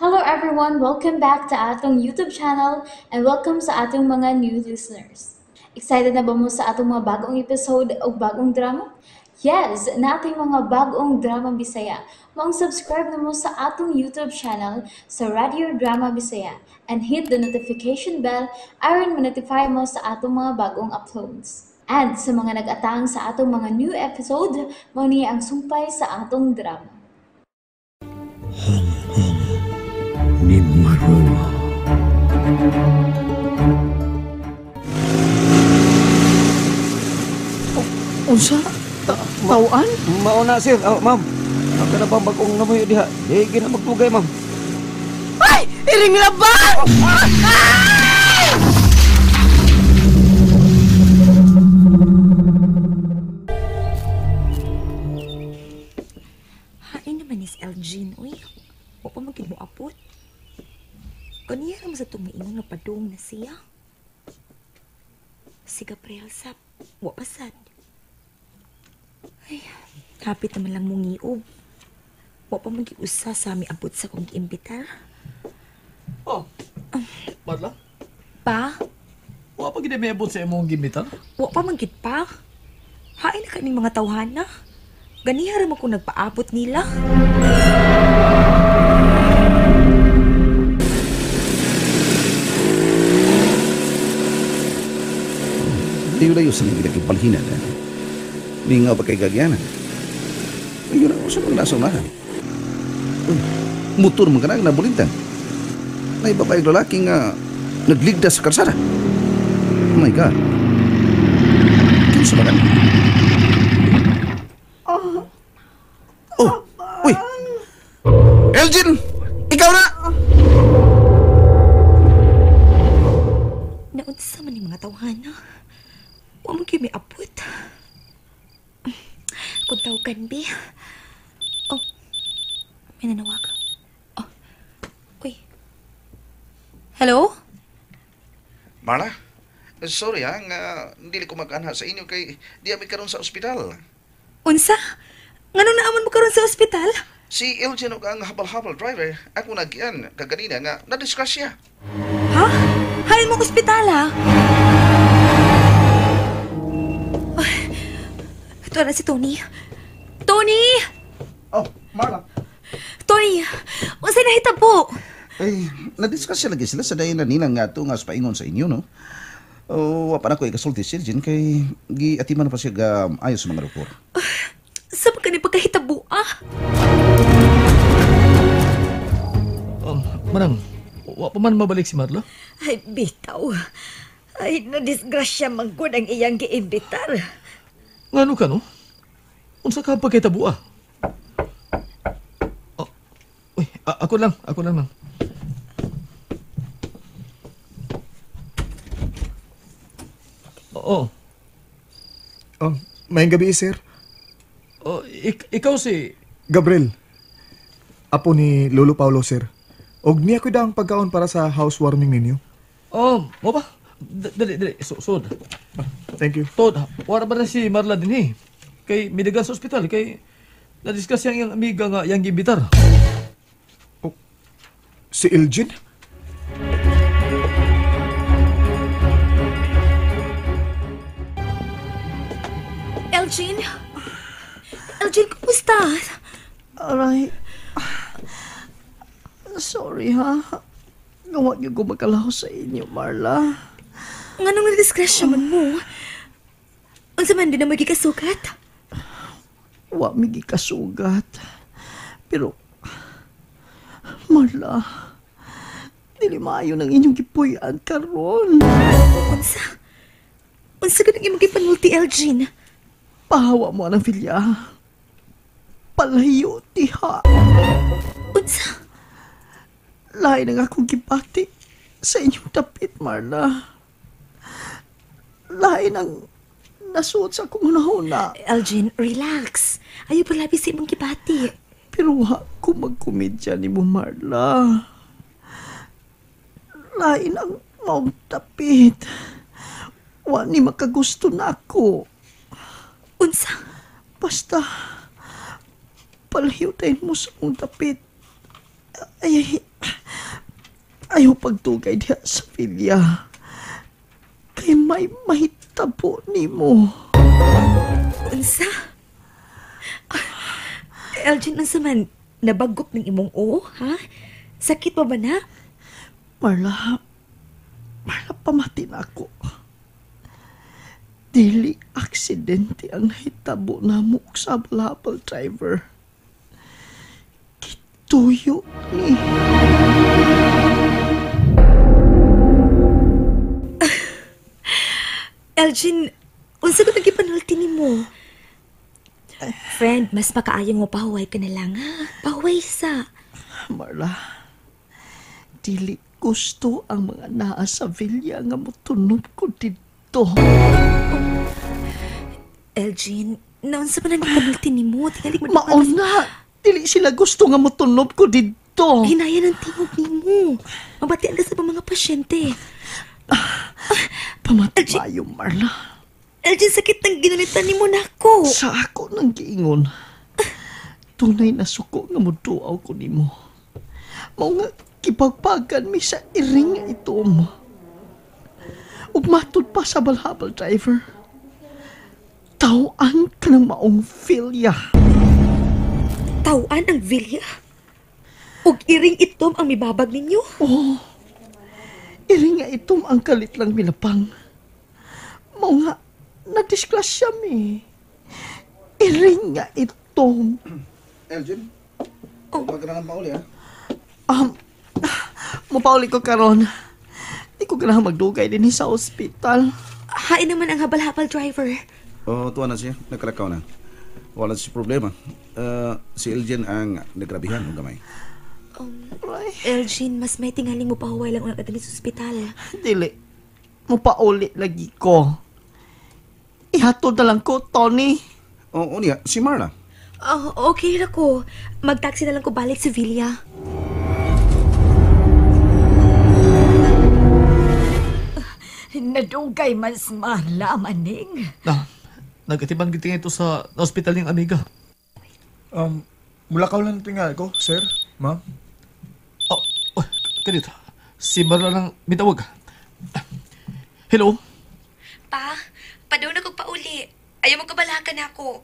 Hello everyone! Welcome back to atong YouTube channel and welcome sa atong mga new listeners. Excited na ba mo sa atong mga bagong episode o bagong drama? Yes! Nating mga bagong drama Bisaya. Maong subscribe na mo sa atong YouTube channel sa Radio Drama Bisaya and hit the notification bell aron ma-notify mo sa atong mga bagong uploads. And sa mga nag-atang sa atong mga new episode, mao ni ang sumpay sa atong drama. Hong ni Marunong. Unsa? Tawaan? Mauna, sir. Oh, ma'am. Ang na bang bagong namuyo diha? Di gina magtugay, ma'am. Ay! Iring laban! Ay! Hain naman is Elgin, uy. Wa pa man gid mo apot. Kaniya naman sa tumiingon nga padung na siya. Si Gabriel sap, wa pa sad. Ay, hapit naman lang mong ngiob. Wa pa man giusa sa mi abot sa kong giimbitar. Oh, Marla? Pa? Wa pa gid may abot sa imong giimbitar? Wa pa man gid pa. Hain na kaning mga tawhana. Ganiha ra man kung nagpaabot nila. Layo-layo sa mga ginagipalhinan. Lingaw pa kay gagyanan. Ayun ako sa mga nasa unahan. Uy, motor man ka na nabulintan. May babaeng lalaki nga nagligdas sa karsada. Oh my God. Kinsa ba ka? Oh, uy! Elgin! Ikaw na! Naunsa man ni mga tawhana. Wa man gyud may abot. Kung tawagan, bi. Oh, may nanawag. Oh, uy. Hello? Marla? Sorry ha, nga hindi ko mag-anha sa inyo kay di ami karon sa ospital. Unsa? Nganong naaman mo karon sa ospital? Si Elgin og ang habal-habal driver, ako nagyan kaganina nga nadisgrasya. Ha? Hain mo ospital ha? Ito na si Tony. Tony! Oh, Marla. Tony, unsay nahitabo? Ay, nadisgrasya lagi sila sa dayon na nila nga ito nga sa paingon sa inyo, no? Oh, wa pa na ko ikasulti si Elgin kay giatiman pa siya ayos sa mga doktor. Sa pa kani pagkahitabo, ah? Manang, wa pa man mabalik si Marla? Ay, bitaw. Ay, nadisgrasya man gud ang iyang giimbitar. Ngano ka, no? Unsa ka pagkahitabo, ah? Oh, uy, ako lang, ma'am. Oo. Oh, maayong gabi, sir. Oh, ikaw si Gabriel. Apo ni Lolo Paulo, sir. Og niya ko daang pagkaon para sa housewarming ninyo. Oh, mo ba? Dali, dali. Sud. Thank you. Tod, wala ba na si Marla din eh? Kay midagan sa ospital, kay na-discuss yang iyang amiga nga yang gibitar. Oh, si Elgin? Elgin? Elgin, kumusta? Aray. Sorry ha. Gawa niyo ko magkalaho sa inyo, Marla. Nganong nadisgrasya man mo? Unsa man din na magikasugat? Wa mi gikasugat. Pero, Marla, dili maayo ng inyong gipuy-an karon. Unsa? Unsa ka nang imong gipanulti, Elgin? Pahawa mo ang filya. Palayo, tiha. Unsa? Lain ang akong gibati sa inyong dapit, Marla. Lain ang nasuot sa akong hunahuna. Elgin, relax. Ayaw palabi sa imong gibati. Pero wa ko magkomedya ni mo, Marla. Lain ang maong dapit. Wa ni makagusto na ako. Unsa? Basta, palhiw tayo mo sa akong dapit. Ay, ay, Ayaw pagdugay diha sa Villa. Kay may mahitabo nimo. Unsa? Elgin, unsa man? Nabagop ng imong oo, ha? Sakit pa ba na? Marla, pamati na ako. Dili aksidente ang nahitabo na mo sa habal-habal driver. Kituyo ni. Elgin, unsa ko nagipanulti nimo? Friend, mas makaayong mo pahuway ka na lang, ha? Pahuway sa. Marla, dili gusto ang mga naa sa Villa nga motunob ko dito. Elgin, naunsa pa nang gipanulti nimo? Tingali mo. Mauna, dili sila gusto nga motunob ko dito. Hinaya ng tingog nimo. Mabatian ka sa mga pasyente. Pamatimayo, Marla. Elgin, sakit ng ginalitan nimo nako. Sa ako nang giingon. Tunay na suko nga muduaw ko nimo. Mao nga kipagpagan mi sa iring nga itom. Ug matud pa sa balhabal driver. Tawaan ka ng maong Villa. Tawaan ang Villa? Ug iring itom ang mibabag ninyo? Oo. Iring nga itom ang kalit lang milapang. Mao nga nadisgrasya mi. Iring nga itom. Elgin, huwag ka na ng pauli, ha? Mapauli ko karon. Di ko ganahan magdugay din sa ospital. Hain naman ang habal-habal driver. Oo, tuwa na siya. Nagkalakaw na. Wala siya problema. Si Elgin ang nagrabihan ng gamay. Elgin, mas may tingaling mo pahuway lang unang kadali sa ospital. Dili. Mapauli lagi ko. Ihatod na lang ko, Tony. Oo, niya. Si Marla. Oh, okay na ko. Mag-taxi na lang ko balik sa Villa. Nadugay man si Marla, maning. Nagatiban gitingin ito sa ospital niyang amiga. Mulakaw lang tingal ko, sir, ma'am. Oh, kanito. Si Marla lang mitawag. Hello? Pa, padaw na kog pauli. Ayaw mo kabalakan ako.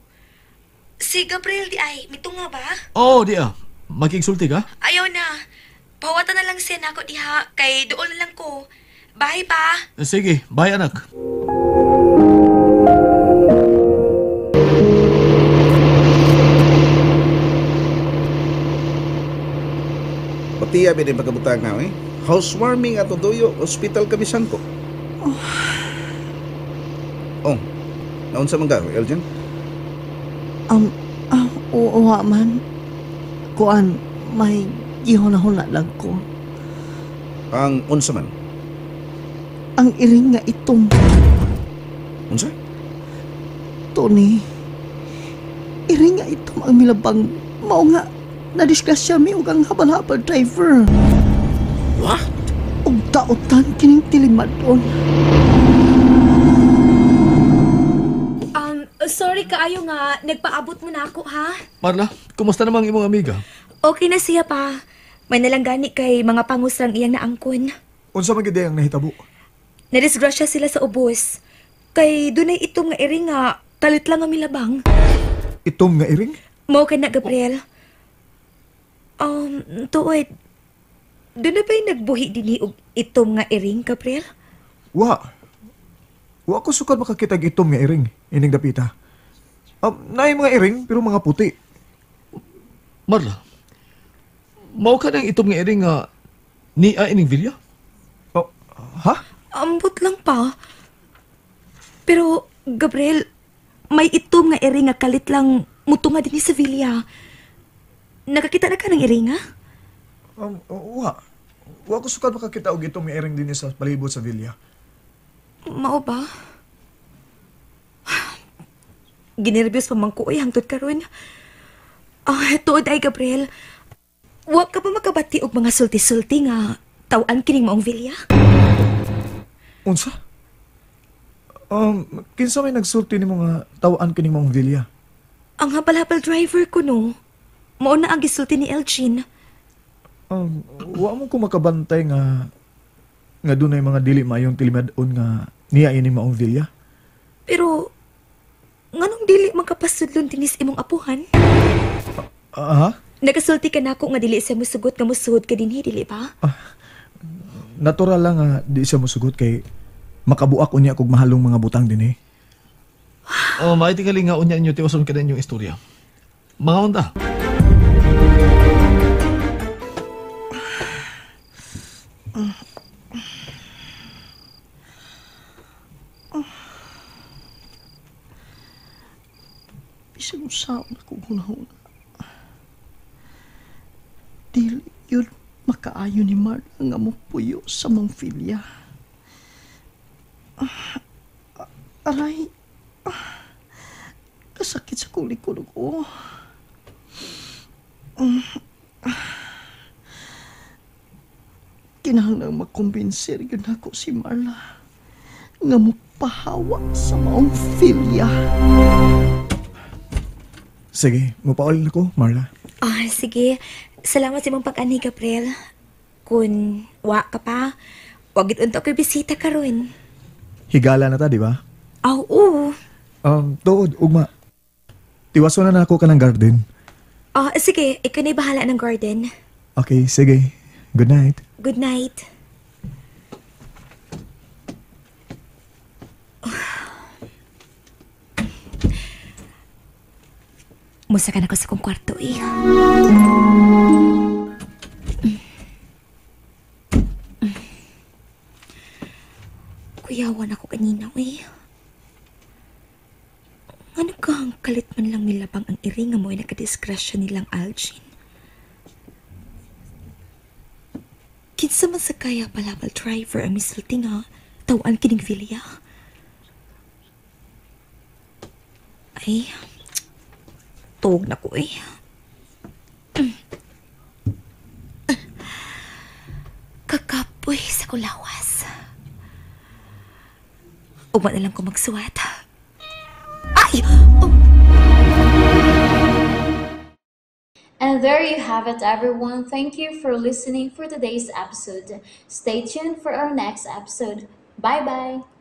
Si Gabriel di ay, mitunga ba? Oo, di ah. Magigsulti ka? Ayaw na. Pawatan na lang siya nako diha, kay doon na lang ko. Bye pa. Sige, bye anak. Patiya, binay pagkabutang na, eh. Housewarming at tuyo, hospital kami sangko. Oh, naunsa man ka, Elgin? Oo man. Kuan, may gihuna-huna lang ko. Ang unsa man? Ang iring nga itom. Unsa? Tony, iring nga itom ang milabang mao nga nadisgrasya mi og ang habal-habal driver. What? Og daotan kining tilimadon. Sorry kaayo nga, nagpaabot mo na ako, ha? Marla, kumusta namang imong amiga? Okay na siya pa. May nalanggani kay mga pangusrang iyang naangkon. Unsa man gid ang nahitabo? Nadisgrasya sila sa ubos. Kay dunay itom nga iring nga, kalit lang ang milabang. Itom nga iring? Mao ka na, Gabriel. Tuod, doon na ba'y nagbuhi din og itom nga iring, Gabriel? Wa. Wa ko sukad makakita og itom nga iring, ining dapita. Naay mga iring, pero mga puti. Marla, mao ka ng itom nga iring nga niya ining Villa? Oh, ha? Ambot lang pa. Pero, Gabriel, may itom nga iring nga kalit lang mutunga din sa Villa. Nakakita na ka ng iring, ha? Wa. Wa ko sukad makakita og itom nga iring din sa palibot sa Villa. Mao ba? Ginerbyos pa man ko, uy, hangtod karon. Tuod ay, Gabriel. Wa ka pa makabati og mga sulti-sulti nga taw-an kining maong Villa? Unsa? Kinsa may nagsulti nimo nga taw-an kining maong Villa? Ang habal-habal driver ko, no. Mao na ang gisulti ni Elgin. Wa mo ko makabantay nga nga dunay mga dili maayong tilimad-on nga niya ini maong villa. Pero, nganong dili man kapasudlon dinis imong apuhan? Ah, Nagasulti ka nako nga dili siya musugot nga musuhod ka dinhi, dili ba? Natural lang nga di siya musugot kay makabuak unya kog mahalong mga butang dinhi. Oh, maiti kalinga unya inyo tiuson ka na inyong istorya. Mga onda. Bisan usaon ako hunahuna. Dili yun makaayo ni Marla nga mopuyo sa mong filya. Aray, kasakit sa kong likod ko. Kinahanglang makumbinser yun ako si Marla nga mopahawa sa maong filya. Sige, mupaulin ako, Marla. Ah, sige. Salamat sa imong pag-anhi, Gabriel. Kun wa ka pa, wag gid unta ko'y bisita karon. Higala na ta, di ba? Aw, oo. Tuod, ugma. Tiwaso na nako ka ng garden. Ah, sige, ikaw na'y bahala ng garden. Okay, sige. Good night. Good night. Musa ka na ko sa kong kwarto eh. Kuyawan ako kanina eh. Ano ka ang kalit man lang nilabang ang iringa mo ay nakadisgrasya nilang Algin? Kinsa man sa kaya palabal driver ang misulti nga tawaan kining Vilya. Ay, tuog na ko eh. Kakapoy sa kulawas. Ugma na lang ko magsuwat. Ay! Oh! And there you have it, everyone. Thank you for listening for today's episode. Stay tuned for our next episode. Bye-bye!